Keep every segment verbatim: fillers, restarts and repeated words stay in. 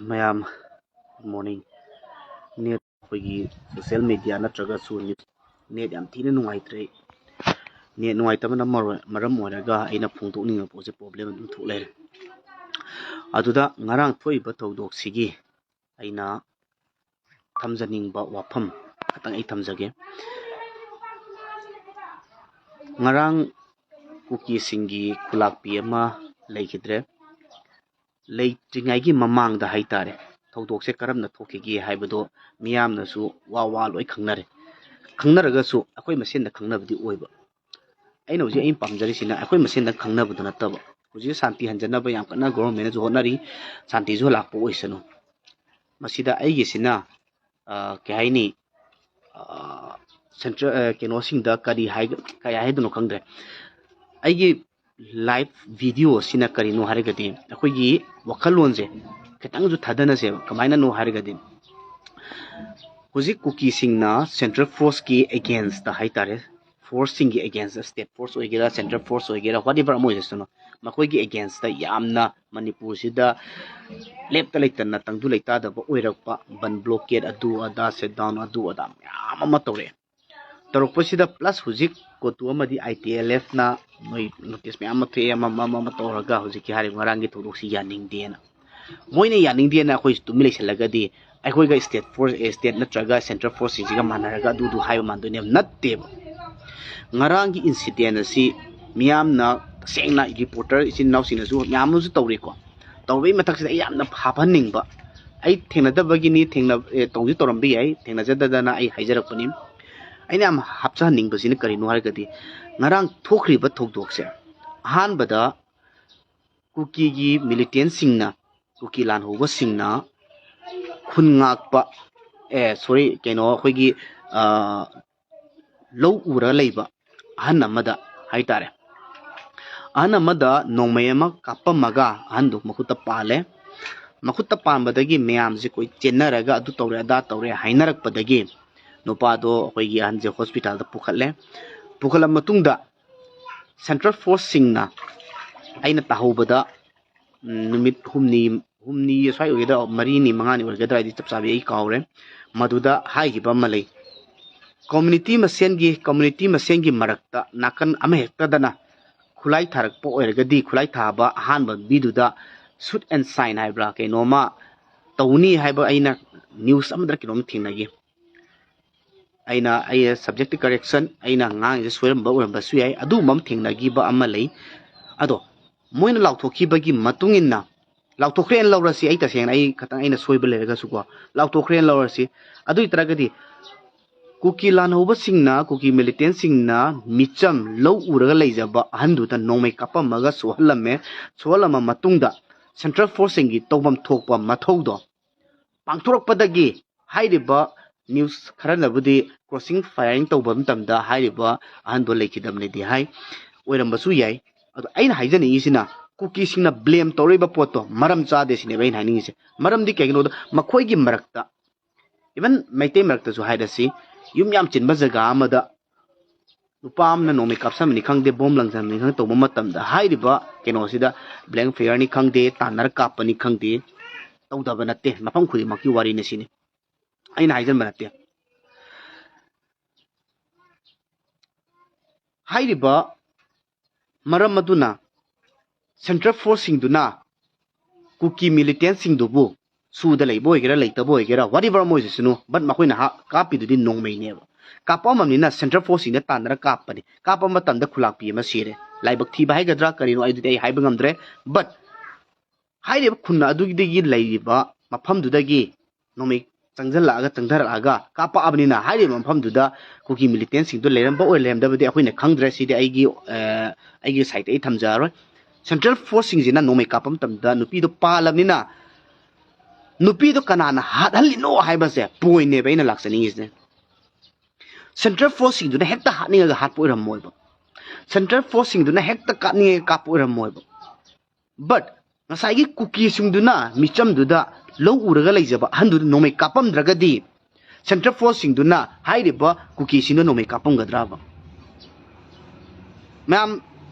ꯃꯌꯥꯝ, good morning꯫ Net, ꯑꯩꯈꯣꯏꯒꯤ social media ꯅꯠꯇ꯭ꯔꯒꯁꯨ news, ꯅꯦꯠ ꯌꯥꯝ ꯊꯤꯅ ꯅꯨꯡꯉꯥꯏꯇ꯭ꯔꯦ꯫ ꯅꯦꯠ ꯅꯨꯡꯉꯥꯏꯇꯕꯅ ꯃꯔꯣꯏ-, ꯃꯔꯝ ꯑꯣꯏꯔꯒ ꯑꯩꯅ ꯐꯣꯡꯗꯣꯛꯅꯤꯡꯕ ꯄꯣꯠꯁꯦ problem ꯑꯗꯨꯝ ꯊꯣꯛ ꯂꯩꯔꯦ꯫ ꯑꯗꯨꯗ ꯉꯔꯥꯡ ꯊꯣꯛꯏꯕ ꯊꯧꯗꯣꯛꯁꯤꯒꯤ ꯑꯩꯅ ꯊꯝꯖꯅꯤꯡꯕ ꯋꯥꯐꯝ ꯈꯇꯪ ꯑꯩ ꯊꯝꯖꯒꯦ꯫ ꯉꯔꯥꯡ ꯀꯨꯀꯤꯁꯤꯡꯒꯤ ꯈꯨꯂꯥꯛꯄꯤ ꯑꯃ ꯂꯩꯈꯤꯗ꯭ꯔꯦ꯫ ꯂꯩꯇ꯭ꯔꯤꯉꯩꯒꯤ ꯃꯃꯥꯡꯗ ꯍꯥꯏꯇꯥꯔꯦ, ꯊꯧꯗꯣꯛꯁꯦ ꯀꯔꯝꯅ ꯊꯣꯛꯈꯤꯒꯦ ꯍꯥꯏꯕꯗꯣ ꯃꯤꯌꯥꯝꯅꯁꯨ ꯋꯥ ꯋꯥ ꯂꯣꯏ ꯈꯪꯅꯔꯦ꯫ ꯈꯪꯅꯔꯒꯁꯨ ꯑꯩꯈꯣꯏ ꯃꯁꯦꯟꯗ ꯈꯪꯅꯕꯗꯤ ꯑꯣꯏꯕ꯫ ꯑꯩꯅ ꯍꯧꯖꯤꯛ ꯑꯩꯅ ꯄꯥꯝꯖꯔꯤꯁꯤꯅ ꯑꯩꯈꯣꯏ ꯃꯁꯦꯟꯗ ꯈꯪꯅꯕꯗꯨ ꯅꯠꯇꯕ꯫ ꯍꯧꯖꯤꯛ ꯁꯥꯟꯇꯤ ꯍꯟꯖꯅꯕ ꯌꯥꯝ ꯀꯟꯅ government ꯅꯁꯨ ꯍꯣꯠꯅꯔꯤ, ꯁꯥꯟꯇꯤꯁꯨ ꯂꯥꯛꯄ ꯑꯣꯏꯁꯅꯨ꯫ ꯃꯁꯤꯗ ꯑꯩꯒꯤꯁꯤꯅ, ꯑ, ꯀꯩ ꯍꯥꯏꯅꯤ, ꯑ, central, ꯑ, ꯀꯩꯅꯣꯁꯤꯡꯗ ꯀꯔꯤ ꯍꯥꯏ-, ꯀꯔꯤ ꯍꯥꯏꯗꯣꯏꯅꯣ ꯈꯪꯗ꯭ꯔꯦ꯫ ꯑꯩꯒꯤ live video ꯑꯁꯤꯅ ꯀꯔꯤꯅꯣ ꯍꯥꯏꯔꯒꯗꯤ ꯑꯩꯈꯣꯏꯒꯤ ꯋꯥꯈꯜꯂꯣꯟꯁꯦ ꯈꯤꯇꯪꯁꯨ ꯊꯥꯗꯅꯁꯦꯕ꯫ ꯀꯃꯥꯏꯅꯅꯣ ꯍꯥꯏꯔꯒꯗꯤ ꯍꯧꯖꯤꯛ ꯀꯨꯀꯤꯁꯤꯡꯅ central force ꯀꯤ against ꯇ ꯍꯥꯏꯇꯥꯔꯦ, force ꯁꯤꯡꯒꯤ against ꯇ, state force ꯑꯣꯏꯒꯦꯔꯥ, central force ꯑꯣꯏꯒꯦꯔꯥ, whatever ꯑꯃ ꯑꯣꯏꯖꯁꯅꯨ, ꯃꯈꯣꯏꯒꯤ against ꯇ ꯌꯥꯝꯅ ꯃꯅꯤꯄꯨꯔꯁꯤꯗ ꯂꯦꯞꯇ ꯂꯩꯇꯅ ꯇꯪꯗꯨ ꯂꯩꯇꯥꯗꯕ ꯑꯣꯏꯔꯛꯄ, ꯕꯟ blockade, ꯑꯗꯨ ꯑꯗꯥ, shutdown, ꯑꯗꯨ ꯑꯗꯥ ꯃꯌꯥꯝ ꯑꯃ ꯇꯧꯔꯛꯑꯦ꯫ ꯇꯧꯔꯛꯄꯁꯤꯗ plus ꯍꯧꯖꯤꯛ COTU ꯑꯃꯗꯤ ITLF ꯅ ꯃꯣꯏ notice ꯃꯌꯥꯝ ꯑꯃ ꯊꯣꯛꯑꯦ, ꯑꯃ ꯑꯃ ꯑꯃ ꯇꯧꯔꯒ ꯍꯧꯖꯤꯛꯀꯤ ꯍꯥꯏꯔꯤꯕ ꯉꯔꯥꯡꯒꯤ ꯊꯧꯗꯣꯛꯁꯤ ꯌꯥꯅꯤꯡꯗꯦꯅ꯫ ꯃꯣꯏꯅ ꯌꯥꯅꯤꯡꯗꯦꯅ ꯑꯩꯈꯣꯏ ꯇꯨꯃꯤꯟ ꯂꯩꯁꯜꯂꯒꯗꯤ ꯑꯩꯈꯣꯏꯒ state force, state ꯅꯠꯇ꯭ꯔꯒ central force ꯁꯤꯡꯁꯤꯒ ꯃꯥꯟꯅꯔꯒ ꯑꯗꯨꯗꯨ ꯍꯥꯏꯕ ꯃꯥꯟꯗꯣꯏꯅꯦꯕ? ꯅꯠꯇꯦꯕ꯫ ꯉꯔꯥꯡꯒꯤ incident ꯑꯁꯤ ꯃꯤꯌꯥꯝꯅ ꯇꯁꯦꯡꯅ reporter ꯏꯆꯤꯟ ꯏꯅꯥꯎꯁꯤꯡꯅꯁꯨ ꯃꯌꯥꯝ ꯑꯃꯁꯨ ꯇꯧꯔꯤꯀꯣ꯫ ꯇꯧꯕꯒꯤ ꯃꯊꯛꯁꯤꯗ ꯑꯩ ꯌꯥꯝꯅ ꯍꯥꯞꯍꯟꯅꯤꯡꯕ, ꯑꯩ ꯊꯦꯡꯅꯗꯕꯒꯤꯅꯤ, ꯊꯦꯡꯅ-, ꯑꯦ, ꯇꯧꯗꯤ ꯇꯧꯔꯝꯕ ꯌꯥꯏ, ꯊꯦꯡꯅꯖꯗꯗꯅ ꯑꯩ ꯍꯥꯏꯖꯔꯛꯄꯅꯤ꯫ ꯑꯩꯅ ꯌꯥꯝ ꯍꯥꯞꯆꯍꯟꯅꯤꯡꯕꯁꯤꯅ ꯀꯔꯤꯅꯣ ꯍꯥꯏꯔꯒꯗꯤ ꯉꯔꯥꯡ ꯊꯣꯛꯈ꯭ꯔꯤꯕ ꯊꯧꯗꯣꯛꯁꯦ ꯑꯍꯥꯟꯕꯗ ꯀꯨꯀꯤꯒꯤ militant ꯁꯤꯡꯅ, ꯀꯨꯀꯤ ꯂꯥꯟꯍꯧꯕꯁꯤꯡꯅ ꯈꯨꯟ ꯉꯥꯛꯄ, ꯑꯦ, sorry, ꯀꯩꯅꯣ, ꯑꯩꯈꯣꯏꯒꯤ, ꯑ, ꯂꯧ ꯎꯔ ꯂꯩꯕ ꯑꯍꯟ ꯑꯃꯗ ꯍꯥꯏꯇꯥꯔꯦ, ꯑꯍꯟ ꯑꯃꯗ ꯅꯣꯡꯃꯩ ꯑꯃ ꯀꯥꯞꯄꯝꯃꯒ ꯑꯍꯟꯗꯨ ꯃꯈꯨꯠꯇ ꯄꯥꯜꯂꯦ꯫ ꯃꯈꯨꯠꯇ ꯄꯥꯟꯕꯗꯒꯤ ꯃꯌꯥꯝꯁꯦ ꯀꯣꯏ ꯆꯦꯟꯅꯔꯒ ꯑꯗꯨ ꯇꯧꯔꯦ ꯑꯗꯥ ꯇꯧꯔꯦ ꯍꯥꯏꯅꯔꯛꯄꯗꯒꯤ ꯅꯨꯄꯥꯗꯣ ꯑꯩꯈꯣꯏꯒꯤ ꯑꯍꯟꯁꯦ hospital ꯗ ꯄꯨꯈꯠꯂꯦ꯫ ꯄꯨꯈꯠꯂꯕ ꯃꯇꯨꯡꯗ central force ꯁꯤꯡꯅ ꯑꯩꯅ ꯇꯥꯍꯧꯕꯗ, ꯎꯝ, ꯅꯨꯃꯤꯠ ꯍꯨꯝꯅꯤ ꯑꯍꯨꯝꯅꯤ ꯁ꯭ꯋꯥꯏ ꯑꯣꯏꯒꯗ꯭ꯔꯥ, ꯃꯔꯤꯅꯤ ꯃꯉꯥꯅꯤ ꯑꯣꯏꯒꯗ꯭ꯔꯥ, ꯑꯩꯗꯤ ꯆꯞ ꯆꯥꯕꯤ ꯑꯩ ꯀꯥꯎꯔꯦ꯫ ꯃꯗꯨꯗ ꯍꯥꯏꯈꯤꯕ ꯑꯃ ꯂꯩ, ꯀꯝꯃ꯭ꯌꯨꯅꯤꯇꯤ ꯃꯁꯦꯟꯒꯤ ꯀꯝꯃ꯭ꯌꯨꯅꯤꯇꯤ ꯃꯁꯦꯟꯒꯤ ꯃꯔꯛꯇ ꯅꯥꯀꯟ ꯑꯃꯍꯦꯛꯇꯗꯅ ꯈꯨꯠꯂꯥꯏ ꯊꯥꯔꯛꯄ ꯑꯣꯏꯔꯒꯗꯤ, ꯈꯨꯠꯂꯥꯏ ꯊꯥꯕ ꯑꯍꯥꯟꯕ ꯃꯤꯗꯨꯗ ꯁꯨꯠ ꯑꯦꯟ ꯁꯥꯏꯟ ꯍꯥꯏꯕ꯭ꯔꯥ ꯀꯩꯅꯣꯝꯃ ꯇꯧꯅꯤ ꯍꯥꯏꯕ ꯑꯩꯅ ꯅ꯭ꯌꯨꯁ ꯑꯃꯗ ꯀꯩꯅꯣꯝ ꯊꯦꯡꯅꯈꯤ꯫ ꯑꯩꯅ ꯑꯩ ꯁꯕꯖꯦꯛꯇꯤ ꯀꯔꯦꯛꯁꯟ, ꯑꯩꯅ ꯉꯥꯡꯉꯤꯁꯦ ꯁꯣꯏꯔꯝꯕ ꯑꯣꯏꯔꯝꯕꯁꯨ ꯌꯥꯏ, ꯑꯗꯨꯒꯨꯝꯕ ꯑꯃ ꯊꯦꯡꯅꯈꯤꯕ ꯑꯃ ꯂꯩ꯫ ꯑꯗꯣ ꯃꯣꯏꯅ ꯂꯥꯎꯊꯣꯛꯈꯤꯕꯒꯤ ꯃꯇꯨꯡ ꯏꯟꯅ, ꯂꯥꯎꯊꯣꯛꯈ꯭ꯔꯦꯅ ꯂꯧꯔꯁꯤ, ꯑꯩ ꯇꯁꯦꯡꯅ ꯑꯩ ꯈꯇꯪ ꯑꯩꯅ ꯁꯣꯏꯕ ꯂꯩꯔꯒꯁꯨꯀꯣ, ꯂꯥꯎꯊꯣꯛꯈ꯭ꯔꯦꯅ ꯂꯧꯔꯁꯤ꯫ ꯑꯗꯨ ꯑꯣꯏ ꯇꯥꯔꯒꯗꯤ ꯀꯨꯀꯤ ꯂꯥꯟꯍꯧꯕꯁꯤꯡꯅ, ꯀꯨꯀꯤ ꯃꯤꯂꯤꯇꯦꯟꯁꯤꯡꯅ ꯃꯤꯆꯝ ꯂꯧ ꯎꯔꯒ ꯂꯩꯖꯕ ꯑꯍꯟꯗꯨꯗ ꯅꯣꯡꯃꯩ ꯀꯥꯞꯄꯝꯃꯒ ꯁꯣꯛꯍꯜꯂꯝꯃꯦ꯫ ꯁꯣꯛꯍꯜꯂꯝꯕ ꯃꯇꯨꯡꯗ ꯁꯦꯟꯇ꯭ꯔꯦꯜ ꯐꯣꯔꯁꯁꯤꯡꯒꯤ ꯇꯧꯐꯝ ꯊꯣꯛꯄ ꯃꯊꯧꯗꯣ ꯄꯥꯡꯊꯣꯔꯛꯄꯗꯒꯤ ꯍꯥꯏꯔꯤꯕ ꯅ꯭ꯌꯨꯁ ꯈꯔꯅꯕꯨꯗꯤ ꯀ꯭ꯔꯣꯁꯤꯡ ꯐꯥꯌꯔꯤꯡ ꯇꯧꯕ ꯃꯇꯝꯗ ꯍꯥꯏꯔꯤꯕ ꯑꯍꯟꯗꯣ ꯂꯩꯈꯤꯗꯕꯅꯦꯗꯤ ꯍꯥꯏ, ꯑꯣꯏꯔꯝꯕꯁꯨ ꯌꯥꯏ꯫ ꯑꯗꯣ ꯑꯩꯅ ꯍꯥꯏꯖꯅꯤꯡꯉꯤꯁꯤꯅ ꯀꯨꯀꯤꯁꯤꯡꯅ ꯕ꯭ꯂꯦꯝ ꯇꯧꯔꯛꯏꯕ ꯄꯣꯠꯇꯣ ꯃꯔꯝ ꯆꯥꯗꯦ ꯁꯤꯅꯦꯕ ꯑꯩꯅ ꯍꯥꯏꯅꯤꯡꯉꯤꯁꯦ꯫ ꯃꯔꯝꯗꯤ ꯀꯩꯒꯤꯅꯣꯗ ꯃꯈꯣꯏꯒꯤ ꯃꯔꯛꯇ, ꯏꯚꯟ ꯃꯩꯇꯩ ꯃꯔꯛꯇꯁꯨ ꯍꯥꯏꯔꯁꯤ, ꯌꯨꯝ ꯌꯥꯝ ꯆꯤꯟꯕ ꯖꯒꯥ ꯑꯃꯗ ꯅꯨꯄꯥ ꯑꯃꯅ ꯅꯣꯡꯃꯩ ꯀꯥꯞꯁꯟꯕꯅꯤ ꯈꯪꯗꯦ, ꯕꯣꯝ ꯂꯪꯁꯟꯕꯅꯤ ꯈꯪꯗꯦ, ꯇꯧꯕ ꯃꯇꯝꯗ ꯍꯥꯏꯔꯤꯕ ꯀꯩꯅꯣꯁꯤꯗ ꯕ꯭ꯂꯦꯡ ꯐꯌꯔꯅꯤ ꯈꯪꯗꯦ, ꯇꯥꯟꯅꯔ ꯀꯥꯞꯄꯅꯤ ꯈꯪꯗꯦ, ꯇꯧꯗꯕ ꯅꯠꯇꯦ, ꯃꯐꯝ ꯈꯨꯗꯤꯡꯃꯛꯀꯤ ꯋꯥꯔꯤꯅꯤ ꯁꯤꯅꯤ꯫ ꯑꯩꯅ ꯍꯥꯏꯖꯟꯕ ꯅꯠꯇꯦ꯫ ꯍꯥꯏꯔꯤꯕ ꯃꯔꯝ ꯑꯗꯨꯅ ꯁꯦꯟꯇ꯭ꯔꯦꯜ ꯐꯣꯔꯁꯁꯤꯡꯗꯨꯅ ꯀꯨꯀꯤ ꯃꯤꯂꯤꯇꯦꯟꯁꯤꯡꯗꯨꯕꯨ ꯁꯨꯗ ꯂꯩꯕ ꯑꯣꯏꯒꯦꯔꯥ ꯂꯩꯇꯕ ꯑꯣꯏꯒꯦꯔꯥ, whatever ꯑꯃ ꯑꯣꯏꯖꯁꯅꯨ, but ꯃꯈꯣꯏꯅ ꯍꯥ-, ꯀꯥꯞꯄꯤꯗꯨꯗꯤ ꯅꯣꯡꯃꯩꯅꯦꯕ꯫ ꯀꯥꯞꯄꯝꯃꯕꯅꯤꯅ ꯁꯦꯟꯇ꯭ꯔꯦꯜ ꯐꯣꯔꯁꯁꯤꯡꯗ ꯇꯥꯟꯅꯔ ꯀꯥꯞꯄꯅꯤ꯫ ꯀꯥꯞꯄ ꯃꯇꯝꯗ ꯈꯨꯂꯥꯛꯄꯤ ꯑꯃ ꯁꯤꯔꯦ꯫ ꯂꯥꯏꯕꯛ ꯊꯤꯕ ꯍꯥꯏꯒꯗ꯭ꯔꯥ ꯀꯔꯤꯅꯣ, ꯑꯩꯗꯨꯗꯤ ꯑꯩ ꯍꯥꯏꯕ ꯉꯝꯗ꯭ꯔꯦ꯫ But ꯍꯥꯏꯔꯤꯕ ꯈꯨꯟ ꯑꯗꯨꯗꯒꯤ ꯂꯩꯔꯤꯕ ꯃꯐꯝꯗꯨꯗꯒꯤ ꯅꯣꯡꯃꯩ ꯆꯪꯁꯤꯜꯂꯛꯑꯒ, ꯆꯪꯊꯔꯛꯑꯒ ꯀꯥꯞꯄꯛꯑꯕꯅꯤꯅ, ꯍꯥꯏꯔꯤꯕ ꯃꯐꯝꯗꯨꯗ ꯀꯨꯀꯤ ꯃꯤꯂꯤꯇꯦꯟꯁꯤꯡꯗꯨ ꯂꯩꯔꯝꯕ ꯑꯣꯏ ꯂꯩꯔꯝꯗꯕꯗꯤ ꯑꯩꯈꯣꯏꯅ ꯈꯪꯗ꯭ꯔꯦ꯫ ꯁꯤꯗꯤ ꯑꯩꯒꯤ, ꯑ, ꯑꯩꯒꯤ ꯁꯥꯏꯠꯇ ꯑꯩ ꯊꯝꯖꯔꯔꯣꯏ꯫ ꯁꯦꯟꯇ꯭ꯔꯦꯜ ꯐꯣꯔꯁꯁꯤꯡꯁꯤꯅ ꯅꯣꯡꯃꯩ ꯀꯥꯞꯄ ꯃꯇꯝꯗ ꯅꯨꯄꯤꯗꯣ ꯄꯥꯜꯂꯕꯅꯤꯅ, ꯅꯨꯄꯤꯗꯣ ꯀꯅꯥꯅ ꯍꯥꯠꯍꯜꯂꯤꯅꯣ ꯍꯥꯏꯕꯁꯦ ꯄꯣꯏꯟꯅꯦꯕ ꯑꯩꯅ ꯂꯥꯛꯆꯅꯤꯡꯉꯤꯁꯦ꯫ ꯁꯦꯟꯇ꯭ꯔꯦꯜ ꯐꯣꯔꯁꯁꯤꯡꯗꯨꯅ ꯍꯦꯛꯇ ꯍꯥꯠꯅꯤꯡꯉꯒ ꯍꯥꯠꯄ ꯑꯣꯏꯔꯝꯃꯣꯏꯕ꯫ ꯁꯦꯟꯇ꯭ꯔꯦꯜ ꯐꯣꯔꯁꯁꯤꯡꯗꯨꯅ ꯍꯦꯛꯇ ꯀꯥꯞꯅꯤꯡꯉꯒ ꯀꯥꯞꯄ ꯑꯣꯏꯔꯝꯃꯣꯏꯕ꯫ But ꯉꯁꯥꯏꯒꯤ ꯀꯨꯀꯤꯁꯤꯡꯗꯨꯅ ꯃꯤꯆꯝꯗꯨꯗ ꯂꯧ ꯎꯔꯒ ꯂꯩꯖꯕ ꯑꯍꯟꯗꯨꯗ ꯅꯣꯡꯃꯩ ꯀꯥꯞꯄꯝꯗ꯭ꯔꯒꯗꯤ, ꯁꯦꯟꯇ꯭ꯔꯦꯜ ꯐꯣꯔꯁꯁꯤꯡꯗꯨꯅ ꯍꯥꯏꯔꯤꯕ ꯀꯨꯀꯤꯁꯤꯡꯗꯨ ꯅꯣꯡꯃꯩ ꯀꯥꯞꯄꯝꯒꯗ꯭ꯔꯕ? ꯃꯌꯥꯝ,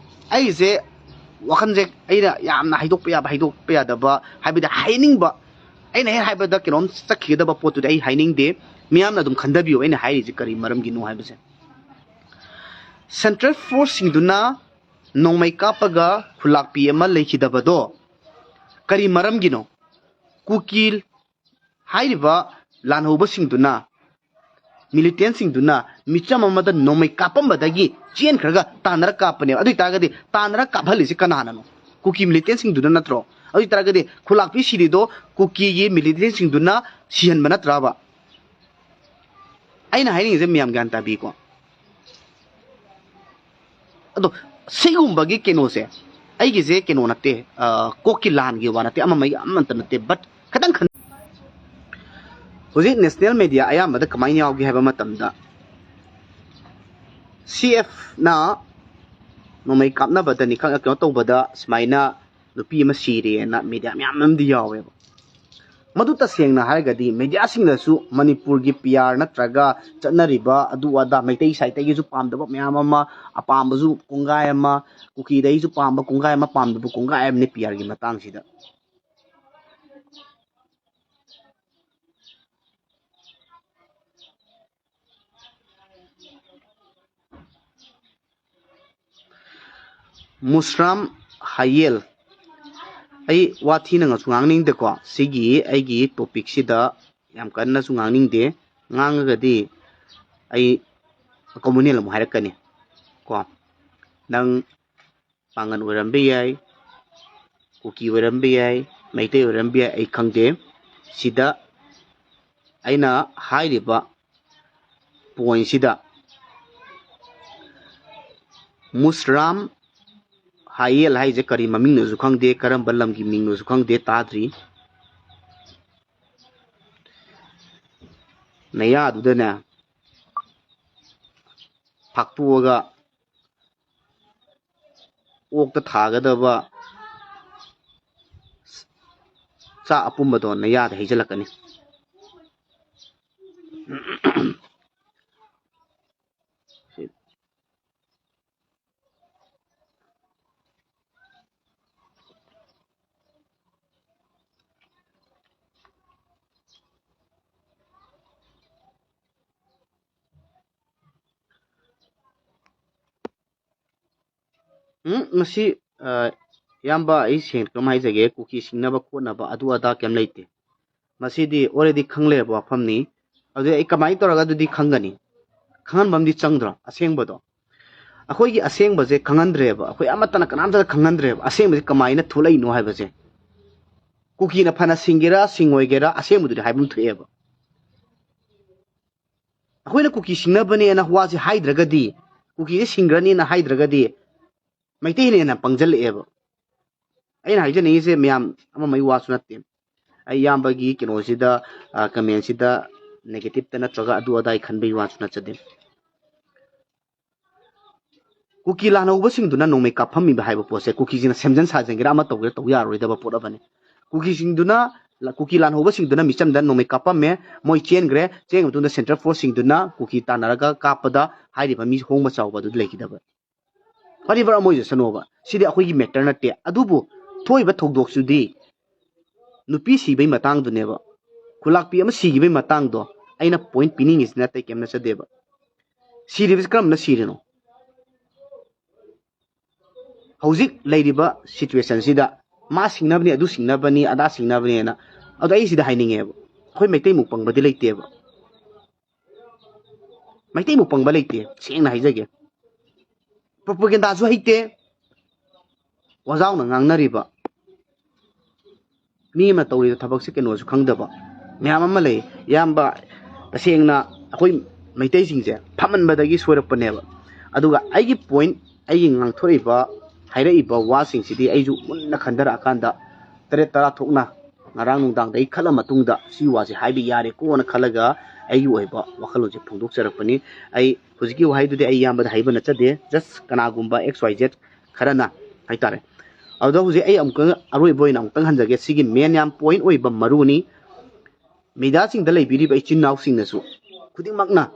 ꯑꯩꯁꯦ ꯋꯥꯈꯜꯁꯦ ꯑꯩꯅ ꯌꯥꯝꯅ ꯍꯥꯏꯗꯣꯛꯄ ꯌꯥꯕ, ꯍꯥꯏꯗꯣꯛꯄ ꯌꯥꯗꯕ, ꯍꯥꯏꯕꯗꯤ ꯍꯥꯏꯅꯤꯡꯕ, ꯑꯩꯅ ꯍꯦꯛ ꯍꯥꯏꯕꯗ ꯀꯩꯅꯣꯝ ꯆꯠꯈꯤꯒꯗꯕ ꯄꯣꯠꯇꯨꯗꯤ ꯑꯩ ꯍꯥꯏꯅꯤꯡꯗꯦ꯫ ꯃꯤꯌꯥꯝꯅ ꯑꯗꯨꯝ ꯈꯟꯊꯕꯤꯌꯨ ꯑꯩꯅ ꯍꯥꯏꯔꯤꯁꯦ ꯀꯔꯤ ꯃꯔꯝꯒꯤꯅꯣ ꯍꯥꯏꯕꯁꯦ꯫ ꯁꯦꯟꯇ꯭ꯔꯦꯜ ꯐꯣꯔꯁꯁꯤꯡꯗꯨꯅ ꯅꯣꯡꯃꯩ ꯀꯥꯞꯄꯒ ꯈꯨꯂꯥꯛꯄꯤ ꯑꯃ ꯂꯩꯈꯤꯗꯕꯗꯣ ꯀꯔꯤ ꯃꯔꯝꯒꯤꯅꯣ? ꯀꯨꯀꯤ ꯍꯥꯏꯔꯤꯕ ꯂꯥꯟꯍꯧꯕꯁꯤꯡꯗꯨꯅ, ꯃꯤꯂꯤꯇꯦꯟꯁꯤꯡꯗꯨꯅ ꯃꯤꯆꯝ ꯑꯃꯗ ꯅꯣꯡꯃꯩ ꯀꯥꯞꯄꯝꯕꯗꯒꯤ ꯆꯦꯟꯈ꯭ꯔꯒ ꯇꯥꯟꯅꯔ ꯀꯥꯞꯄꯅꯦꯕ꯫ ꯑꯗꯨ ꯑꯣꯏꯇꯥꯔꯒꯗꯤ ꯇꯥꯟꯅꯔ ꯀꯥꯞꯍꯜꯂꯤꯁꯤ ꯀꯅꯥꯅꯅꯣ? ꯀꯨꯀꯤ ꯃꯤꯂꯤꯇꯦꯟꯁꯤꯡꯗꯨꯅ ꯅꯠꯇ꯭ꯔꯣ? ꯑꯗꯨ ꯑꯣꯏꯇꯥꯔꯒꯗꯤ ꯈꯨꯂꯥꯛꯄꯤ ꯁꯤꯔꯤꯗꯣ ꯀꯨꯀꯤꯒꯤ ꯃꯤꯂꯤꯇꯦꯟꯁꯤꯡꯗꯨꯅ ꯁꯤꯍꯟꯕ ꯅꯠꯇ꯭ꯔꯕ? ꯑꯩꯅ ꯍꯥꯏꯅꯤꯡꯉꯤꯁꯦ ꯃꯌꯥꯝ ꯒ꯭ꯌꯥꯟ ꯇꯥꯕꯤꯀꯣ꯫ ꯑꯗꯣ ꯁꯤꯒꯨꯝꯕꯒꯤ ꯀꯩꯅꯣꯁꯦ ꯑꯩꯒꯤꯁꯦ ꯀꯩꯅꯣ ꯅꯠꯇꯦ, ꯑ, ꯀꯣꯛꯀꯤ ꯂꯥꯟꯒꯤ ꯋꯥ ꯅꯠꯇꯦ, ꯑꯃ ꯑꯃꯒꯤ ꯑꯃꯠꯇ ꯅꯠꯇꯦ, but ꯈꯤꯇꯪ ꯈꯟ ꯍꯧꯖꯤꯛ ꯅꯦꯁꯅꯦꯜ ꯃꯦꯗꯤꯌꯥ ꯑꯌꯥꯝꯕꯗ ꯀꯃꯥꯏꯅ ꯌꯥꯎꯒꯦ ꯍꯥꯏꯕ ꯃꯇꯝꯗ, ꯁꯤ ꯑꯦꯐꯅ ꯅꯣꯡꯃꯩ ꯀꯥꯞꯅꯕꯗꯅꯤ ꯈꯪ-, ꯀꯩꯅꯣ ꯇꯧꯕꯗ ꯁꯨꯃꯥꯏꯅ ꯅꯨꯄꯤ ꯑꯃ ꯁꯤꯔꯦꯅ ꯃꯦꯗꯤꯌꯥ ꯃꯌꯥꯝ ꯑꯃꯗꯤ ꯌꯥꯎꯋꯦꯕ꯫ ꯃꯗꯨ ꯇꯁꯦꯡꯅ ꯍꯥꯏꯔꯒꯗꯤ ꯃꯦꯗꯤꯌꯥꯁꯤꯡꯅꯁꯨ ꯃꯅꯤꯄꯨꯔꯒꯤ ꯄꯤ ꯑꯥꯔ ꯅꯠꯇ꯭ꯔꯒ ꯆꯠꯅꯔꯤꯕ ꯑꯗꯨ ꯑꯗꯥ ꯃꯩꯇꯩ ꯁꯥꯏꯠꯇꯒꯤꯁꯨ ꯄꯥꯝꯗꯕ ꯃꯌꯥꯝ ꯑꯃ, ꯑꯄꯥꯝꯕꯁꯨ ꯀꯣꯡꯒꯥꯏ ꯑꯃ, ꯀꯨꯀꯤꯗꯒꯤꯁꯨ ꯄꯥꯝꯕ ꯀꯣꯡꯒꯥꯏ ꯑꯃ, ꯄꯥꯝꯗꯕ ꯀꯣꯡꯒꯥꯏ ꯑꯃꯅꯤ ꯄꯤ ꯑꯥꯔꯒꯤ ꯃꯇꯥꯡꯁꯤꯗ꯫ ꯃꯨꯁꯔꯥꯝ ꯍꯥꯌꯦꯜ, ꯑꯩ ꯋꯥ ꯊꯤꯅ ꯉꯁꯨ ꯉꯥꯡꯅꯤꯡꯗꯦꯀꯣ꯫ ꯁꯤꯒꯤ ꯑꯩꯒꯤ ꯇꯣꯄꯤꯛꯁꯤꯗ ꯌꯥꯝ ꯀꯟꯅꯁꯨ ꯉꯥꯡꯅꯤꯡꯗꯦ꯫ ꯉꯥꯡꯉꯒꯗꯤ ꯑꯩ ꯀꯃꯨꯅꯦꯜ ꯑꯃꯨꯛ ꯍꯥꯏꯔꯛꯀꯅꯤ ꯀꯣ꯫ ꯅꯪ ꯄꯥꯡꯒꯟ ꯑꯣꯏꯔꯝꯕ ꯌꯥꯏ, ꯀꯨꯀꯤ ꯑꯣꯏꯔꯝꯕ ꯌꯥꯏ, ꯃꯩꯇꯩ ꯑꯣꯏꯔꯝꯕ ꯌꯥꯏ, ꯑꯩ ꯈꯪꯗꯦ꯫ ꯁꯤꯗ ꯑꯩꯅ ꯍꯥꯏꯔꯤꯕ ꯄꯣꯏꯟꯁꯤꯗ ꯃꯨꯁꯔꯥꯝ ꯍꯥꯌꯦꯜ ꯍꯥꯏꯁꯦ ꯀꯔꯤ ꯃꯃꯤꯡꯅꯣꯁꯨ ꯈꯪꯗꯦ, ꯀꯔꯝꯕ ꯂꯝꯒꯤ ꯃꯤꯡꯅꯣꯁꯨ ꯈꯪꯗꯦ, ꯇꯥꯗ꯭ꯔꯤ꯫ ꯅꯌꯥꯗꯨꯗꯅꯦ ꯐꯥꯛꯇꯣꯛꯑꯒ ꯑꯣꯛꯇ ꯊꯥꯒꯗꯕ ꯆꯥꯛ ꯑꯄꯨꯝꯕꯗꯣ ꯅꯌꯥꯗ ꯍꯩꯖꯤꯜꯂꯛꯀꯅꯤ꯫ ꯎꯝ, ꯃꯁꯤ, ꯑ, ꯏꯌꯥꯝꯕ, ꯑꯩ ꯁꯦꯡꯅ ꯀꯔꯝ ꯍꯥꯏꯖꯒꯦ, ꯀꯨꯀꯤ ꯁꯤꯡꯅꯕ ꯈꯣꯠꯅꯕ ꯑꯗꯨ ꯑꯗꯥ ꯀꯩꯝ ꯂꯩꯇꯦ꯫ ꯃꯁꯤꯗꯤ already ꯈꯪꯂꯩꯔꯕ ꯋꯥꯐꯝꯅꯤ꯫ ꯑꯗꯨꯗꯤ ꯑꯩ ꯀꯃꯥꯏꯅ ꯇꯧꯔꯒ ꯑꯗꯨꯗꯤ ꯈꯪꯒꯅꯤ? ꯈꯪꯍꯟꯕ ꯑꯃꯗꯤ ꯆꯪꯗ꯭ꯔꯣ ꯑꯁꯦꯡꯕꯗꯣ? ꯑꯩꯈꯣꯏꯒꯤ ꯑꯁꯦꯡꯕꯁꯦ ꯈꯪꯍꯟꯗ꯭ꯔꯦꯕ, ꯑꯩꯈꯣꯏ ꯑꯃꯠꯇꯅ ꯀꯅꯥꯝꯇꯗ ꯈꯪꯍꯟꯗ꯭ꯔꯦꯕ ꯑꯁꯦꯡꯕꯁꯦ ꯀꯃꯥꯏꯅ ꯊꯣꯛꯂꯛꯏꯅꯣ ꯍꯥꯏꯕꯁꯦ꯫ ꯀꯨꯀꯤꯅ ꯐꯅ ꯁꯤꯡꯒꯦꯔꯥ ꯁꯤꯡꯉꯣꯏꯒꯦꯔꯥ, ꯑꯁꯦꯡꯕꯗꯨꯗꯤ ꯍꯥꯏꯐꯝ ꯊꯣꯛꯑꯦꯕ꯫ ꯑꯩꯈꯣꯏꯅ ꯀꯨꯀꯤ ꯁꯤꯡꯅꯕꯅꯦꯅ ꯋꯥꯁꯦ ꯍꯥꯏꯗ꯭ꯔꯒꯗꯤ, ꯀꯨꯀꯤꯁꯦ ꯁꯤꯡꯈ꯭ꯔꯅꯤꯅ ꯍꯥꯏꯗ꯭ꯔꯒꯗꯤ, ꯃꯩꯇꯩꯅ ꯍꯦꯟꯅ ꯄꯪꯁꯤꯜꯂꯛꯑꯦꯕ꯫ ꯑꯩꯅ ꯍꯥꯏꯖꯅꯤꯡꯉꯤꯁꯦ ꯃꯌꯥꯝ ꯑꯃꯃꯩ ꯋꯥꯁꯨ ꯅꯠꯇꯦ꯫ ꯑꯩ ꯏꯌꯥꯝꯕꯒꯤ ꯀꯩꯅꯣꯁꯤꯗ, ꯑ, comment ꯁꯤꯗ negative ꯇ ꯅꯠꯇ꯭ꯔꯒ ꯑꯗꯨ ꯑꯗꯥ ꯈꯟꯕꯒꯤ ꯋꯥꯁꯨ ꯅꯠꯆꯗꯦ꯫ ꯀꯨꯀꯤ ꯂꯥꯟꯍꯧꯕꯁꯤꯡꯗꯨꯅ ꯅꯣꯡꯃꯩ ꯀꯥꯞꯐꯝꯃꯤꯕ ꯍꯥꯏꯕ ꯄꯣꯠꯁꯦ ꯀꯨꯀꯤꯁꯤꯡꯅ ꯁꯦꯝꯖꯤꯟ ꯁꯥꯖꯤꯟꯒꯦꯔꯥ ꯑꯃ ꯇꯧꯒꯦꯔꯥ ꯇꯧ ꯌꯥꯔꯣꯏꯗꯕ ꯄꯣꯠ ꯑꯃꯅꯤ꯫ ꯀꯨꯀꯤꯁꯤꯡꯗꯨꯅ, ꯀꯨꯀꯤ ꯂꯥꯟꯍꯧꯕꯁꯤꯡꯗꯨꯅ ꯃꯤꯆꯝꯗ ꯅꯣꯡꯃꯩ ꯀꯥꯞꯄꯝꯃꯦ, ꯃꯣꯏ ꯆꯦꯟꯈ꯭ꯔꯦ, ꯆꯦꯟꯈ꯭ꯔ ꯃꯇꯨꯡꯗ central force ꯁꯤꯡꯗꯨꯅ ꯀꯨꯀꯤ ꯇꯥꯟꯅꯔꯒ ꯀꯥꯞꯄꯗ ꯍꯥꯏꯔꯤꯕ ꯃꯤ ꯍꯣꯡꯕ ꯆꯥꯎꯕ ꯑꯗꯨꯗꯤ ꯂꯩꯈꯤꯗꯕ꯫ ꯐꯔꯤꯕ꯭ꯔꯥ ꯑꯃ ꯑꯣꯏꯖꯁꯅꯣꯕ, ꯁꯤꯗꯤ ꯑꯩꯈꯣꯏꯒꯤ matter ꯅꯠꯇꯦ꯫ ꯑꯗꯨꯕꯨ ꯊꯣꯛꯏꯕ ꯊꯧꯗꯣꯛꯁꯤꯗꯤ ꯅꯨꯄꯤ ꯁꯤꯕꯩ ꯃꯇꯥꯡꯗꯨꯅꯦꯕ, ꯈꯨꯂꯥꯛꯄꯤ ꯑꯃ ꯁꯤꯈꯤꯕꯩ ꯃꯇꯥꯡꯗꯣ ꯑꯩꯅ point ꯄꯤꯅꯤꯡꯉꯤꯁꯤꯅ ꯑꯇꯩ ꯀꯩꯝ ꯅꯠꯆꯗꯦꯕ꯫ ꯁꯤꯔꯤꯕꯁꯤ ꯀꯔꯝꯅ ꯁꯤꯔꯤꯅꯣ? ꯍꯧꯖꯤꯛ ꯂꯩꯔꯤꯕ situation ꯁꯤꯗ ꯃꯥ ꯁꯤꯡꯅꯕꯅꯤ, ꯑꯗꯨ ꯁꯤꯡꯅꯕꯅꯤ, ꯑꯗꯥ ꯁꯤꯡꯅꯕꯅꯦꯅ, ꯑꯗꯣ ꯑꯩ ꯁꯤꯗ ꯍꯥꯏꯅꯤꯡꯉꯦꯕ, ꯑꯩꯈꯣꯏ ꯃꯩꯇꯩꯃꯨꯛ ꯄꯪꯕꯗꯤ ꯂꯩꯇꯦꯕ꯫ ꯃꯩꯇꯩꯃꯨꯛ ꯄꯪꯕ ꯂꯩꯇꯦ, ꯁꯦꯡꯅ ꯍꯥꯏꯖꯒꯦ꯫ Propaganda ꯁꯨ ꯍꯩꯇꯦ, ꯋꯥꯖꯥꯎꯅ ꯉꯥꯡꯅꯔꯤꯕ ꯃꯤ ꯑꯃꯅ ꯇꯧꯔꯤꯕ ꯊꯕꯛꯁꯦ ꯀꯩꯅꯣꯁꯨ ꯈꯪꯗꯕ ꯃꯌꯥꯝ ꯑꯃ ꯂꯩ꯫ ꯏꯌꯥꯝꯕ, ꯇꯁꯦꯡꯅ ꯑꯩꯈꯣꯏ ꯃꯩꯇꯩꯁꯤꯡꯁꯦ ꯐꯝꯃꯟꯕꯗꯒꯤ ꯁꯣꯏꯔꯛꯄꯅꯦꯕ꯫ ꯑꯗꯨꯒ ꯑꯩꯒꯤ point, ꯑꯩꯒꯤ ꯉꯥꯡꯊꯣꯔꯛꯏꯕ, ꯍꯥꯏꯔꯛꯏꯕ ꯋꯥꯁꯤꯡꯁꯤꯗꯤ ꯑꯩꯁꯨ ꯃꯨꯟꯅ ꯈꯟꯊꯔꯛꯑꯀꯥꯟꯗ ꯇꯔꯦꯠ ꯇꯔꯥ ꯊꯣꯛꯅ ꯉꯔꯥꯡ ꯅꯨꯡꯗꯥꯡꯗ ꯑꯩ ꯈꯜꯂ ꯃꯇꯨꯡꯗ ꯁꯤ ꯋꯥꯁꯦ ꯍꯥꯏꯕ ꯌꯥꯔꯦꯀꯣꯅ ꯈꯜꯂꯒ ꯑꯩꯒꯤ ꯑꯣꯏꯕ ꯋꯥꯈꯜꯂꯣꯟꯁꯦ ꯐꯣꯡꯗꯣꯛꯆꯔꯛꯄꯅꯤ꯫ ꯑꯩ ꯍꯧꯖꯤꯛꯀꯤ ꯋꯥꯍꯩꯗꯨꯗꯤ ꯑꯩ ꯏꯌꯥꯝꯕꯗ ꯍꯥꯏꯕ ꯅꯠꯆꯗꯦ, just ꯀꯅꯥꯒꯨꯝꯕ X Y Z ꯈꯔꯅ ꯍꯥꯏꯇꯥꯔꯦ꯫ ꯑꯗꯨꯗ ꯍꯧꯖꯤꯛ ꯑꯩ ꯑꯃꯨꯛꯀ ꯑꯔꯣꯏꯕ ꯑꯣꯏꯅ ꯑꯃꯨꯛꯇꯪ ꯍꯟꯖꯒꯦ, ꯁꯤꯒꯤ main ꯌꯥꯝ point ꯑꯣꯏꯕ ꯃꯔꯨꯅꯤ꯫ Media ꯁꯤꯡꯗ ꯂꯩꯕꯤꯔꯤꯕ ꯏꯆꯤꯟ ꯏꯅꯥꯎꯁꯤꯡꯅꯁꯨ ꯈꯨꯗꯤꯡꯃꯛꯅ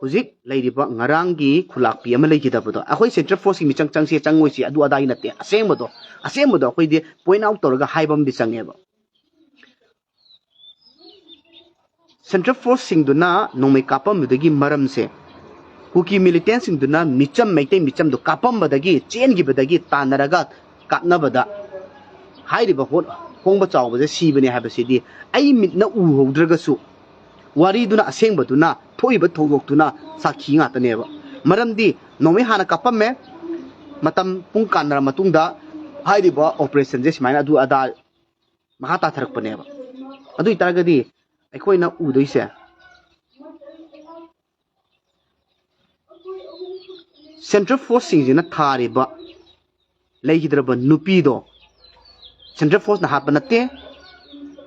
ꯍꯧꯖꯤꯛ ꯂꯩꯔꯤꯕ ꯉꯔꯥꯡꯒꯤ ꯈꯨꯂꯥꯛꯄꯤ ꯑꯃ ꯂꯩꯈꯤꯗꯕꯗꯣ, ꯑꯩꯈꯣꯏ central force ꯀꯤ ꯃꯤꯆꯪ ꯆꯪꯁꯤ ꯆꯪꯉꯣꯏꯁꯤ ꯑꯗꯨ ꯑꯗꯥꯒꯤ ꯅꯠꯇꯦ, ꯑꯁꯦꯡꯕꯗꯣ, ꯑꯁꯦꯡꯕꯗꯣ ꯑꯩꯈꯣꯏꯗꯤ point out ꯇꯧꯔꯒ ꯍꯥꯏꯕ ꯑꯃꯗꯤ ꯆꯪꯉꯦꯕ꯫ Central force ꯁꯤꯡꯗꯨꯅ ꯅꯣꯡꯃꯩ ꯀꯥꯞꯄꯝꯕꯗꯨꯒꯤ ꯃꯔꯝꯁꯦ ꯀꯨꯀꯤ ꯃꯤꯂꯤꯇꯦꯟꯁꯤꯡꯗꯨꯅ ꯃꯤꯆꯝ, ꯃꯩꯇꯩ ꯃꯤꯆꯝꯗꯨ ꯀꯥꯞꯄꯝꯕꯗꯒꯤ, ꯆꯦꯟꯈꯤꯕꯗꯒꯤ ꯇꯥꯟꯅꯔꯒ ꯀꯥꯞꯅꯕꯗ ꯍꯥꯏꯔꯤꯕ ꯍꯣ-, ꯍꯣꯡꯕ ꯆꯥꯎꯕꯁꯦ ꯁꯤꯕꯅꯦ ꯍꯥꯏꯕꯁꯤꯗꯤ ꯑꯩ ꯃꯤꯠꯅ ꯎꯍꯧꯗ꯭ꯔꯒꯁꯨ ꯋꯥꯔꯤꯗꯨꯅ, ꯑꯁꯦꯡꯕꯗꯨꯅ, ꯊꯣꯛꯏꯕ ꯊꯧꯗꯣꯛꯇꯨꯅ ꯁꯥꯈꯤ ꯉꯥꯛꯇꯅꯦꯕ꯫ ꯃꯔꯝꯗꯤ ꯅꯣꯡꯃꯩ ꯍꯥꯟꯅ ꯀꯥꯞꯄꯝꯃꯦ, ꯃꯇꯝ ꯄꯨꯡ ꯀꯥꯟꯅꯔ ꯃꯇꯨꯡꯗ ꯍꯥꯏꯔꯤꯕ ꯑꯣꯄꯔꯦꯁꯟꯁꯦ ꯁꯨꯃꯥꯏꯅ ꯑꯗꯨ ꯑꯗꯥ ꯃꯈꯥ ꯇꯥꯊꯔꯛꯄꯅꯦꯕ꯫ ꯑꯗꯨ ꯑꯣꯏꯇꯥꯔꯒꯗꯤ ꯑꯩꯈꯣꯏꯅ ꯎꯗꯣꯏꯁꯦ, ꯁꯦꯟꯇ꯭ꯔꯦꯜ ꯐꯣꯔꯁꯁꯤꯡꯁꯤꯅ ꯊꯥꯔꯤꯕ ꯂꯩꯈꯤꯗ꯭ꯔꯕ ꯅꯨꯄꯤꯗꯣ ꯁꯦꯟꯇ꯭ꯔꯦꯜ ꯐꯣꯔꯁꯅ ꯍꯥꯠꯄ ꯅꯠꯇꯦ꯫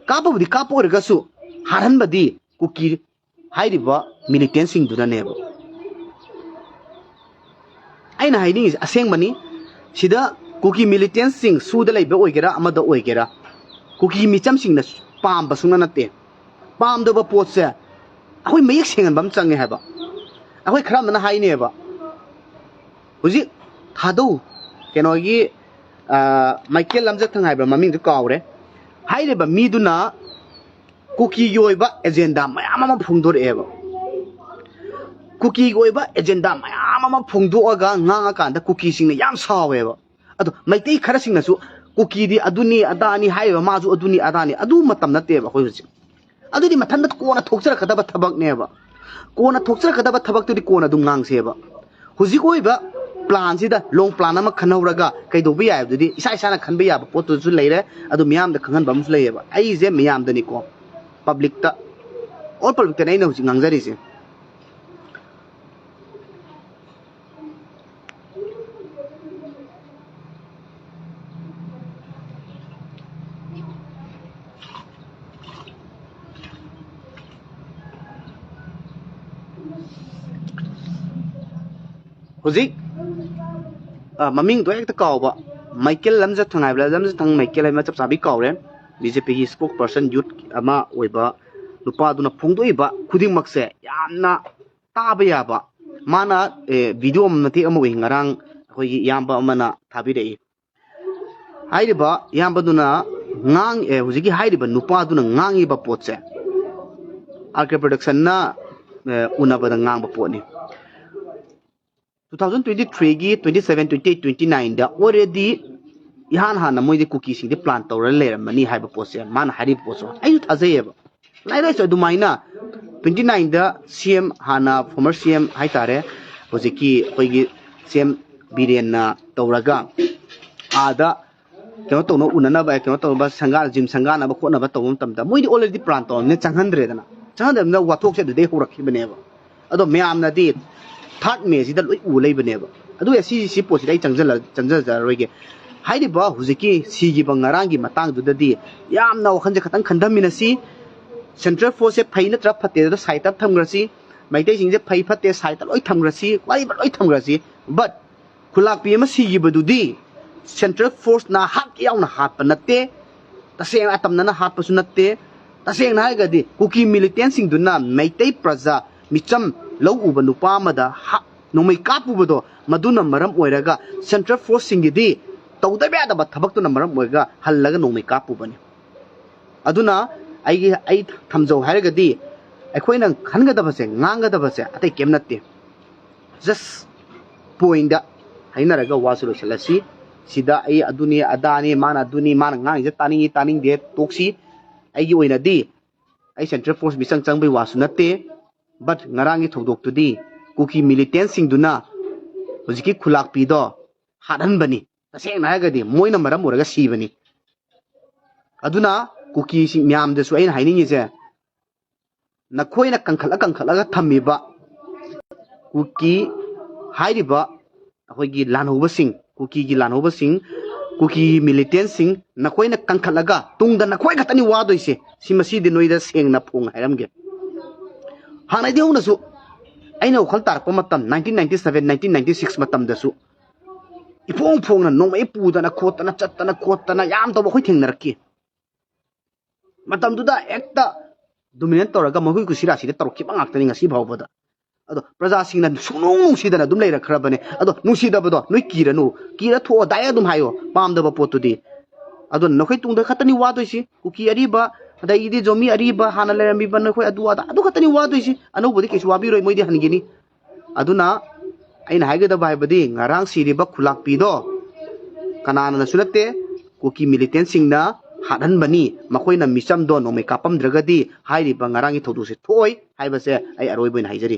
ꯀꯥꯞꯄꯕꯨꯗꯤ ꯀꯥꯞꯄ ꯑꯣꯏꯔꯒꯁꯨ ꯍꯥꯠꯍꯟꯕꯗꯤ ꯀꯨꯀꯤ ꯍꯥꯏꯔꯤꯕ ꯃꯤꯂꯤꯇꯦꯟꯁꯤꯡꯗꯨꯅꯅꯦꯕ꯫ ꯑꯩꯅ ꯍꯥꯏꯅꯤꯡꯉꯤꯁꯦ ꯑꯁꯦꯡꯕꯅꯤ꯫ ꯁꯤꯗ ꯀꯨꯀꯤ ꯃꯤꯂꯤꯇꯦꯟꯁꯤꯡ ꯁꯨꯗ ꯂꯩꯕ ꯑꯣꯏꯒꯦꯔꯥ, ꯑꯃꯗ ꯑꯣꯏꯒꯦꯔꯥ, ꯀꯨꯀꯤ ꯃꯤꯆꯝꯁꯤꯡꯅ ꯄꯥꯝꯕ ꯁꯨꯡꯅ ꯅꯠꯇꯦ꯫ ꯄꯥꯝꯗꯕ ꯄꯣꯠꯁꯦ ꯑꯩꯈꯣꯏ ꯃꯌꯦꯛ ꯁꯦꯡꯍꯟꯕ ꯑꯃ ꯆꯪꯉꯦ ꯍꯥꯏꯕ꯫ ꯑꯩꯈꯣꯏ ꯈꯔ ꯑꯃꯅ ꯍꯥꯏꯅꯦꯕ, "ꯍꯧꯖꯤꯛ ꯊꯥꯗꯧ, ꯀꯩꯅꯣꯒꯤ, ꯑ, ꯃꯥꯏꯀꯦꯜ ꯂꯝꯖꯊꯪ ꯍꯥꯏꯕ꯭ꯔꯥ, ꯃꯃꯤꯡꯗꯨ ꯀꯥꯎꯔꯦ, ꯍꯥꯏꯔꯤꯕ ꯃꯤꯗꯨꯅ ꯀꯨꯀꯤꯒꯤ ꯑꯣꯏꯕ ꯑꯦꯖꯦꯟꯗꯥ ꯃꯌꯥꯝ ꯑꯃ ꯐꯣꯡꯗꯣꯔꯛꯑꯦꯕ꯫ ꯀꯨꯀꯤꯒꯤ ꯑꯣꯏꯕ ꯑꯦꯖꯦꯟꯗꯥ ꯃꯌꯥꯝ ꯑꯃ ꯐꯣꯡꯗꯣꯛꯑꯒ ꯉꯥꯡꯉꯀꯥꯟꯗ ꯀꯨꯀꯤꯁꯤꯡꯅ ꯌꯥꯝ ꯁꯥꯎꯋꯦꯕ꯫ ꯑꯗꯣ ꯃꯩꯇꯩ ꯈꯔꯁꯤꯡꯅꯁꯨ ꯀꯨꯀꯤꯗꯤ ꯑꯗꯨꯅꯤ ꯑꯗꯥꯅꯤ ꯍꯥꯏꯔꯤꯕ, ꯃꯥꯁꯨ ꯑꯗꯨꯅꯤ ꯑꯗꯥꯅꯤ, ꯑꯗꯨ ꯃꯇꯝ ꯅꯠꯇꯦꯕ ꯑꯩꯈꯣꯏ ꯍꯧꯖꯤꯛ꯫ ꯑꯗꯨꯗꯤ ꯃꯊꯟꯇ ꯀꯣꯟꯅ ꯊꯣꯛꯆꯔꯛꯀꯗꯕ ꯊꯕꯛꯅꯦꯕ꯫ ꯀꯣꯟꯅ ꯊꯣꯛꯆꯔꯛꯀꯗꯕ ꯊꯕꯛꯇꯨꯗꯤ ꯀꯣꯟꯅ ꯑꯗꯨꯝ ꯉꯥꯡꯁꯦꯕ꯫ ꯍꯧꯖꯤꯛ ꯑꯣꯏꯕ ꯄ꯭ꯂꯥꯟꯁꯤꯗ ꯂꯣꯡ ꯄ꯭ꯂꯥꯟ ꯑꯃ ꯈꯟꯍꯧꯔꯒ ꯀꯩꯗꯧꯕ ꯌꯥꯏ ꯍꯥꯏꯕꯗꯨꯗꯤ ꯏꯁꯥ ꯏꯁꯥꯅ ꯈꯟꯕ ꯌꯥꯕ ꯄꯣꯠꯇꯨꯁꯨ ꯂꯩꯔꯦ꯫ ꯑꯗꯨ ꯃꯤꯌꯥꯝꯗ ꯈꯪꯍꯟꯕ ꯑꯃꯁꯨ ꯂꯩꯌꯦꯕ꯫ ꯑꯩꯁꯦ ꯃꯤꯌꯥꯝꯗꯅꯤꯀꯣ, ꯄꯕ꯭ꯂꯤꯛꯇ, ꯑꯣꯜ ꯄꯕ꯭ꯂꯤꯛꯇꯅꯦ ꯑꯩꯅ ꯍꯧꯖꯤꯛ ꯉꯥꯡꯖꯔꯤꯁꯦ꯫ ꯍꯧꯖꯤꯛ, ꯑ, ꯃꯃꯤꯡꯗꯣ ꯍꯦꯛꯇ ꯀꯥꯎꯕ, ꯃꯥꯏꯀꯦꯜ ꯂꯝꯖꯊꯪ ꯍꯥꯏꯕ꯭ꯔꯥ, ꯂꯝꯖꯊꯪ ꯃꯥꯏꯀꯦꯜ ꯍꯥꯏꯕ ꯆꯞ ꯆꯥꯕꯤ ꯀꯥꯎꯔꯦ꯫ ꯕꯤ ꯖꯦ ꯄꯤꯒꯤ spokesperson youth ꯑꯃ ꯑꯣꯏꯕ ꯅꯨꯄꯥꯗꯨꯅ ꯐꯣꯡꯗꯣꯛꯏꯕ ꯈꯨꯗꯤꯡꯃꯛꯁꯦ ꯌꯥꯝꯅ ꯇꯥꯕ ꯌꯥꯕ꯫ ꯃꯥꯅ, ꯑꯦ, video ꯑꯃ, ꯃꯇꯦꯛ ꯑꯃ ꯎꯏ, ꯉꯔꯥꯡ ꯑꯩꯈꯣꯏꯒꯤ ꯏꯌꯥꯝꯕ ꯑꯃꯅ ꯊꯥꯕꯤꯔꯛꯏ꯫ ꯍꯥꯏꯔꯤꯕ ꯏꯌꯥꯝꯕꯗꯨꯅ ꯉꯥꯡ-, ꯑꯦ, ꯍꯧꯖꯤꯛꯀꯤ ꯍꯥꯏꯔꯤꯕ ꯅꯨꯄꯥꯗꯨꯅ ꯉꯥꯡꯉꯤꯕ ꯄꯣꯠꯁꯦ ꯑꯥꯔ ꯀꯦ ꯄ꯭ꯔꯗꯛꯁꯟꯅ, ꯑꯦ, ꯎꯅꯕꯗ ꯉꯥꯡꯕ ꯄꯣꯠꯅꯤ꯫ ꯇꯨ ꯊꯥꯎꯖꯟ ꯇ꯭ꯋꯦꯟꯇꯤ ꯊ꯭ꯔꯤꯒꯤ twenty seven, twenty eight, twenty ꯅꯥꯏꯟꯗ already ꯏꯍꯥꯟ ꯍꯥꯟꯅ ꯃꯣꯏꯗꯤ ꯀꯨꯀꯤꯁꯤꯡꯗꯤ plan ꯇꯧꯔ ꯂꯩꯔꯝꯃꯅꯤ ꯍꯥꯏꯕ ꯄꯣꯠꯁꯦ, ꯃꯥꯅ ꯍꯥꯏꯔꯤꯕ ꯄꯣꯠꯁꯨ ꯑꯩꯁꯨ ꯊꯥꯖꯩꯌꯦꯕ꯫ ꯂꯥꯏꯔꯤꯛ ꯂꯥꯏꯁꯨ ꯑꯗꯨꯃꯥꯏꯅ ꯇ꯭ꯋꯦꯟꯇꯤ ꯅꯥꯏꯟꯗ C M, ꯍꯥꯟꯅ former C M ꯍꯥꯏꯇꯥꯔꯦ, ꯍꯧꯖꯤꯛꯀꯤ ꯑꯩꯈꯣꯏꯒꯤ C M ꯕꯤꯔꯦꯟꯅ ꯇꯧꯔꯒ ꯑꯥꯗ ꯀꯩꯅꯣ ꯇꯧꯅ ꯎꯅꯅꯕ, ꯀꯩꯅꯣ ꯇꯧꯅꯕ ꯁꯪꯒꯥ-, gym ꯁꯪꯒꯥꯅꯕ ꯈꯣꯠꯅꯕ ꯇꯧꯕ ꯃꯇꯝꯗ ꯃꯣꯏꯗꯤ already plan ꯇꯧꯔꯕꯅꯤꯅ ꯆꯪꯍꯟꯗ꯭ꯔꯦꯗꯅ꯫ ꯆꯪꯍꯟꯗꯕꯅꯤꯅ ꯋꯥꯊꯣꯛꯁꯦ ꯑꯗꯨꯗꯩ ꯍꯧꯔꯛꯈꯤꯕꯅꯦꯕ꯫ ꯑꯗꯣ ꯃꯌꯥꯝꯅꯗꯤ third Mayꯁꯤꯗ ꯂꯣꯏ ꯎ ꯂꯩꯕꯅꯦꯕ꯫ ꯑꯗꯨꯒ ꯁꯤ, ꯁꯤ ꯄꯣꯠꯁꯤꯗ ꯑꯩ ꯆꯪꯁꯤꯜꯂ-, ꯆꯪꯖꯖꯔꯔꯣꯏꯒꯦ꯫ ꯍꯥꯏꯔꯤꯕ ꯍꯧꯖꯤꯛꯀꯤ ꯁꯤꯈꯤꯕ ꯉꯔꯥꯡꯒꯤ ꯃꯇꯥꯡꯗꯨꯗꯗꯤ ꯌꯥꯝꯅ ꯋꯥꯈꯜꯁꯦ ꯈꯇꯪ ꯈꯟꯊꯃꯤꯟꯅꯁꯤ꯫ Central Forceꯁꯦ ꯐꯩ ꯅꯠꯇ꯭ꯔꯥ ꯐꯠꯇꯦ ꯑꯗꯨꯗ side ꯊꯝꯈ꯭ꯔꯁꯤ꯫ ꯃꯩꯇꯩꯁꯤꯡꯁꯦ ꯐꯩ ꯐꯠꯇꯦ side ꯂꯣꯏ ꯊꯝꯈ꯭ꯔꯁꯤ, ꯋꯥꯔꯤꯕ ꯂꯣꯏ ꯊꯝꯈ꯭ꯔꯁꯤ꯫ But ꯈꯨꯂꯥꯛꯄꯤ ꯑꯃ ꯁꯤꯈꯤꯕꯗꯨꯗꯤ Central Forceꯅ ꯍꯥꯠꯀꯦ ꯌꯥꯎꯅ ꯍꯥꯠꯄ ꯅꯠꯇꯦ, ꯇꯁꯦꯡꯅ ꯑꯇꯝꯅꯅ ꯍꯥꯠꯄꯁꯨ ꯅꯠꯇꯦ꯫ ꯇꯁꯦꯡꯅ ꯍꯥꯏꯔꯒꯗꯤ ꯀꯨꯀꯤ militantꯁꯤꯡꯗꯨꯅ ꯃꯩꯇꯩ ꯄ꯭ꯔꯖꯥ, ꯃꯤꯆꯝ, ꯂꯧ ꯎꯕ ꯅꯨꯄꯥ ꯑꯃꯗ ꯍꯥ-, ꯅꯣꯡꯃꯩ ꯀꯥꯞꯄꯨꯕꯗꯣ, ꯃꯗꯨꯅ ꯃꯔꯝ ꯑꯣꯏꯔꯒ Central Forceꯁꯤꯡꯒꯤꯗꯤ ꯇꯧꯗꯕ ꯌꯥꯗꯕ ꯊꯕꯛꯇꯨꯅ ꯃꯔꯝ ꯑꯣꯏꯔꯒ ꯍꯜꯂꯒ ꯅꯣꯡꯃꯩ ꯀꯥꯞꯄꯨꯕꯅꯤ꯫ ꯑꯗꯨꯅ ꯑꯩꯒꯤ, ꯑꯩ ꯊꯝꯖꯧ ꯍꯥꯏꯔꯒꯗꯤ ꯑꯩꯈꯣꯏꯅ ꯈꯟꯒꯗꯕꯁꯦ, ꯉꯥꯡꯒꯗꯕꯁꯦ ꯑꯇꯩ ꯀꯩꯝ ꯅꯠꯇꯦ꯫ Just pointꯇ ꯍꯥꯏꯅꯔꯒ ꯋꯥꯁꯨ ꯂꯣꯏꯁꯤꯜꯂꯁꯤ꯫ ꯁꯤꯗ ꯑꯩ ꯑꯗꯨꯅꯤ ꯑꯗꯥꯅꯤ, ꯃꯥꯅ ꯑꯗꯨꯅꯤ, ꯃꯥꯅ ꯉꯥꯡꯉꯤꯁꯦ ꯇꯥꯅꯤꯡꯉꯤ ꯇꯥꯅꯤꯡꯗꯦ ꯇꯣꯛꯁꯤ꯫ ꯑꯩꯒꯤ ꯑꯣꯏꯅꯗꯤ ꯑꯩ Central Force ꯃꯤꯆꯪ ꯆꯪꯕꯩ ꯋꯥꯁꯨ ꯅꯠꯇꯦ, but ꯉꯔꯥꯡꯒꯤ ꯊꯧꯗꯣꯛꯇꯨꯗꯤ ꯀꯨꯀꯤ militantꯁꯤꯡꯗꯨꯅ ꯍꯧꯖꯤꯛꯀꯤ ꯈꯨꯂꯥꯛꯄꯤꯗꯣ ꯍꯥꯠꯍꯟꯕꯅꯤ꯫ ꯇꯁꯦꯡꯅ ꯍꯥꯏꯔꯒꯗꯤ ꯃꯣꯏꯅ ꯃꯔꯝ ꯑꯣꯏꯔꯒ ꯁꯤꯕꯅꯤ꯫ ꯑꯗꯨꯅ ꯀꯨꯀꯤꯁꯤꯡ ꯃꯌꯥꯝꯗꯁꯨ ꯑꯩꯅ ꯍꯥꯏꯅꯤꯡꯉꯤꯁꯦ, ꯅꯈꯣꯏꯅ ꯀꯟꯈꯠꯂ ꯀꯟꯈꯠꯂꯒ ꯊꯝꯃꯤꯕ ꯀꯨꯀꯤ ꯍꯥꯏꯔꯤꯕ ꯑꯩꯈꯣꯏꯒꯤ ꯂꯥꯟꯍꯧꯕꯁꯤꯡ, ꯀꯨꯀꯤꯒꯤ ꯂꯥꯟꯍꯧꯕꯁꯤꯡ, ꯀꯨꯀꯤ militantꯁꯤꯡ, ꯅꯈꯣꯏꯅ ꯀꯟꯈꯠꯂꯒ ꯇꯨꯡꯗ ꯅꯈꯣꯏ ꯈꯛꯇꯅꯤ ꯋꯥꯗꯣꯏꯁꯦ꯫ ꯁꯤ ꯃꯁꯤꯗꯤ ꯅꯣꯏꯗ ꯁꯦꯡꯅ ꯐꯣꯡꯅ ꯍꯥꯏꯔꯝꯒꯦ꯫ ꯍꯥꯟꯅꯗꯤ ꯍꯧꯅꯁꯨ ꯑꯩꯅ ꯋꯥꯈꯜ ꯇꯥꯔꯛꯄ ꯃꯇꯝ, nineteen ninety seven, nineteen ninety six ꯃꯇꯝꯗꯁꯨ ꯏꯐꯣꯡ ꯐꯣꯡꯅ ꯅꯣꯡꯃꯩ ꯄꯨꯗꯅ ꯈꯣꯠꯇꯅ ꯆꯠꯇꯅ ꯈꯣꯠꯇꯅ ꯌꯥꯝ ꯇꯧꯕ ꯑꯩꯈꯣꯏ ꯊꯦꯡꯅꯔꯛꯈꯤ꯫ ꯃꯇꯝꯗꯨꯗ ꯍꯦꯛꯇ dominate ꯇꯧꯔꯒ ꯃꯈꯣꯏ ꯀꯨꯁꯤꯔꯥꯁꯤꯗ ꯇꯧꯔꯛꯈꯤꯕ ꯉꯥꯛꯇꯅꯤ ꯉꯁꯤ ꯐꯥꯎꯕꯗ꯫ ꯑꯗꯣ ꯄ꯭ꯔꯖꯥꯁꯤꯡꯅ ꯁꯨꯡꯅꯨꯡ ꯅꯨꯡꯁꯤꯗꯅ ꯑꯗꯨꯝ ꯂꯩꯔꯛꯈ꯭ꯔꯕꯅꯦ꯫ ꯑꯗꯣ ꯅꯨꯡꯁꯤꯗꯕꯗꯣ ꯅꯣꯏ ꯀꯤꯔꯅꯨ, ꯀꯤꯔ ꯊꯣꯛꯑꯣ, direct ꯑꯗꯨꯝ ꯍꯥꯏꯌꯣ ꯄꯥꯝꯗꯕ ꯄꯣꯠꯇꯨꯗꯤ꯫ ꯑꯗꯨꯅ ꯅꯈꯣꯏ ꯇꯨꯡꯗ ꯈꯛꯇꯅꯤ ꯋꯥꯗꯣꯏꯁꯤ꯫ ꯀꯨꯀꯤ ꯑꯔꯤꯕ, ꯑꯗꯒꯤꯗꯤ ꯖꯣꯃꯤ ꯑꯔꯤꯕ, ꯍꯥꯟꯅ ꯂꯩꯔꯝꯃꯤꯕ ꯅꯈꯣꯏ ꯑꯗꯨ ꯑꯗꯥ, ꯑꯗꯨ ꯈꯛꯇꯅꯤ ꯋꯥꯗꯣꯏꯁꯤ꯫ ꯑꯅꯧꯕꯗꯤ ꯀꯩꯁꯨ ꯋꯥꯕꯤꯔꯣꯏ, ꯃꯣꯏꯗꯤ ꯍꯟꯈꯤꯅꯤ꯫ ꯑꯗꯨꯅ ꯑꯩꯅ ꯍꯥꯏꯒꯗꯕ ꯍꯥꯏꯕꯗꯤ ꯉꯔꯥꯡ ꯁꯤꯔꯤꯕ ꯈꯨꯂꯥꯛꯄꯤꯗꯣ ꯀꯅꯥꯅꯁꯨ ꯅꯠꯇꯦ, ꯀꯨꯀꯤ ꯃꯤꯂꯤꯇꯦꯟꯁꯤꯡꯅ ꯍꯥꯠꯍꯟꯕꯅꯤ꯫ ꯃꯈꯣꯏꯅ ꯃꯤꯆꯝꯗꯣ ꯅꯣꯡꯃꯩ ꯀꯥꯞꯄꯝꯗ꯭ꯔꯒꯗꯤ ꯍꯥꯏꯔꯤꯕ ꯉꯔꯥꯡꯒꯤ ꯊꯧꯗꯣꯛꯁꯦ ꯊꯣꯛꯑꯣꯏ ꯍꯥꯏꯕꯁꯦ ꯑꯩ ꯑꯔꯣꯏꯕ ꯑꯣꯏꯅ ꯍꯥꯏꯖꯔꯤ꯫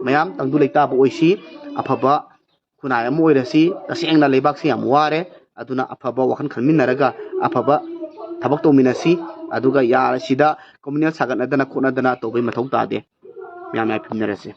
ꯃꯌꯥꯝ ꯇꯪꯗꯨ ꯂꯩꯇꯥꯕ ꯑꯣꯏꯁꯤ, ꯑꯐꯕ ꯈꯨꯟꯅꯥꯏ ꯑꯃ ꯑꯣꯏꯔꯁꯤ꯫ ꯇꯁꯦꯡꯅ ꯂꯩꯕꯥꯛꯁꯤ ꯌꯥꯝ ꯋꯥꯔꯦ, ꯑꯗꯨꯅ ꯑꯐꯕ ꯋꯥꯈꯜ ꯈꯟꯃꯤꯟꯅꯔꯒ ꯑꯐꯕ ꯊꯕꯛ ꯇꯧꯃꯤꯟꯅꯁꯤ꯫ ꯑꯗꯨꯒ ꯌꯥꯔꯁꯤꯗ ꯀꯝꯃꯨꯅꯦꯜ ꯁꯥꯒꯠꯅꯗꯅ ꯈꯣꯠꯅꯗꯅ ꯇꯧꯕꯩ ꯃꯊꯧ ꯇꯥꯗꯦ꯫ ꯃꯌꯥꯝ ꯌꯥꯏꯐꯃꯤꯟꯅꯔꯁꯤ꯫